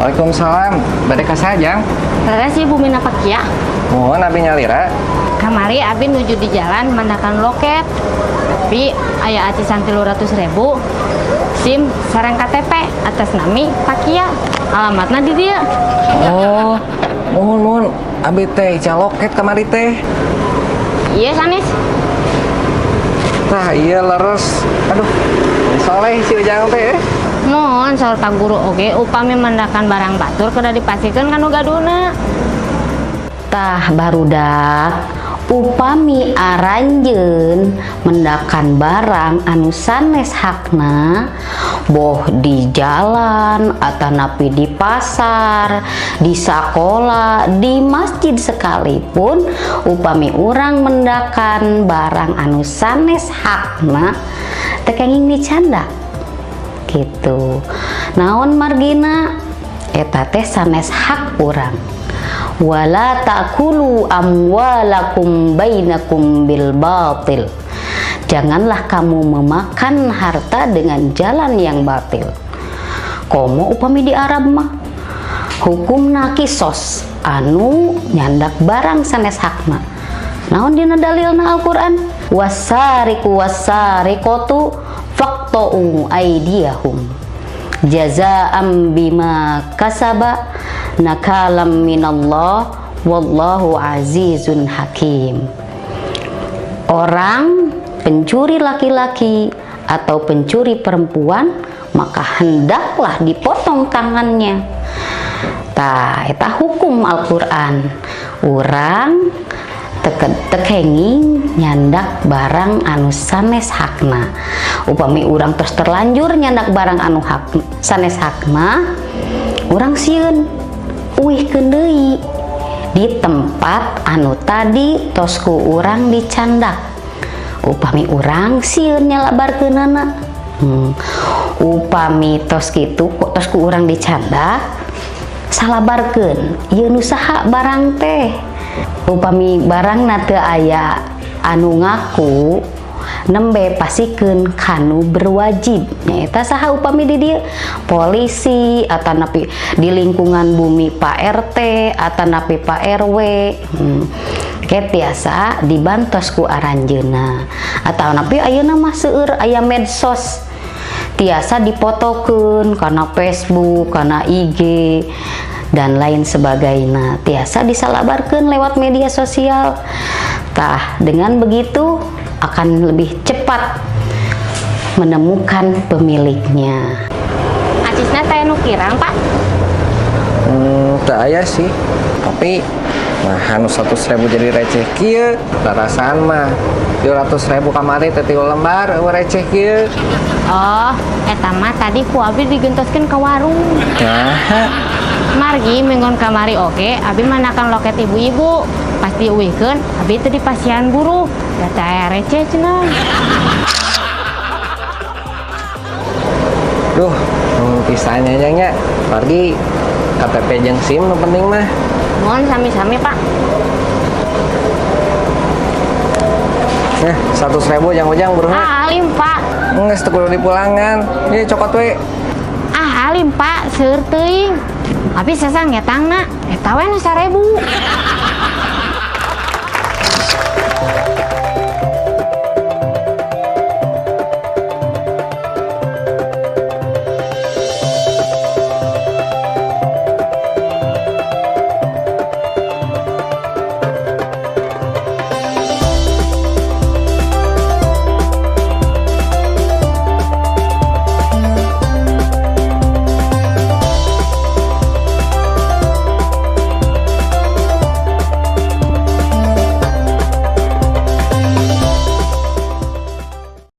Waalaikumsalam. Bade ka saha, Jang? Leres ieu bumi Napakia. Muhun, abi nyalira. Kamari abi nuju di jalan mandakan loket. Tapi aya acisan 300.000. SIM sareng KTP atas nami Pakia. Alamatna di dieu. Oh, muhun muhun. Abi teh ical loket kamari teh. Iya sanes. Tah, iya leres. Aduh, soleh si Ujang teh. Muhun, saur Pak Guru oge upami mandakan barang batur kedah dipasihkeun ka nu gaduhna. Tah barudak, upami aranjeun mendakan barang anu sanes hakna, boh di jalan atanapi di pasar, di sekolah, di masjid sekalipun, upami urang mendakan barang anu sanes hakna teu kenging dicandak gitu. Naon margina? Eta teh sanes hak urang. Wala ta'kulu amwalakum bainakum bil batil. Janganlah kamu memakan harta dengan jalan yang batil. Komo upami di Arab mah hukumna kisos anu nyandak barang sanes hakna. Naon dina dalilna Al-Qur'an? Wasariqu wasariqatu faqta'u aydiyahum jazaa'am bima kasaba nakalam minallah wallahu azizun hakim. Orang pencuri laki-laki atau pencuri perempuan, maka hendaklah dipotong tangannya. Tah, eta hukum Al-Qur'an. Urang teu kenging nyandak barang anu sanes hakna. Upami urang terus terlanjur nyandak barang anu hak sanes hakna, urang sieun, uihkeun deui di tempat anu tadi tos ku urang dicandak. Upami urang sieun nyalabarkeunana, upami tos kitu tos ku urang dicandak, salabarkeun ieu nu saha barang teh. Upami barangna teu aya anu ngaku, nembe pasihkeun kanu berwajib, nyaeta saha? Upami di dieu polisi atanapi di lingkungan bumi Pak RT atanapi Pak RW, ke tiasa dibantos ku aranjeunna. Atanapi ayeuna mah seueur aya medsos, tiasa dipotokeun kana Facebook, kana IG, dan lain sebagainya, tiasa disalabarkeun lewat media sosial. Tah, dengan begitu akan lebih cepat menemukan pemiliknya. Acisna teh nu kirang, Pak. Teu aya sih. Tapi nah anu 100.000 jadi receh kieu, rarasaan mah 200.000 kamari teh 3 lembar euweuh receh kieu. Oh, eta mah tadi ku abi digentoskeun ke warung. Nah, Margi minggon kamari oge abi mandakan loket ibu-ibu. Pas diuihkeun abi teu dipasihan buruh. Da teu aya receh cenah. Duh, pisan nya, nya. Margi KTP jeung SIM nu penting mah. Muhun, sami-sami, Pak. Nah, 100.000 jang Ujang buruhna. Ah, alim, Pak. Geus teu kudu dipulangan. Ieu cokot we. Ah, alim, Pak, seueur teuing. Abi sesang ngetangna, eta we nu 1.000.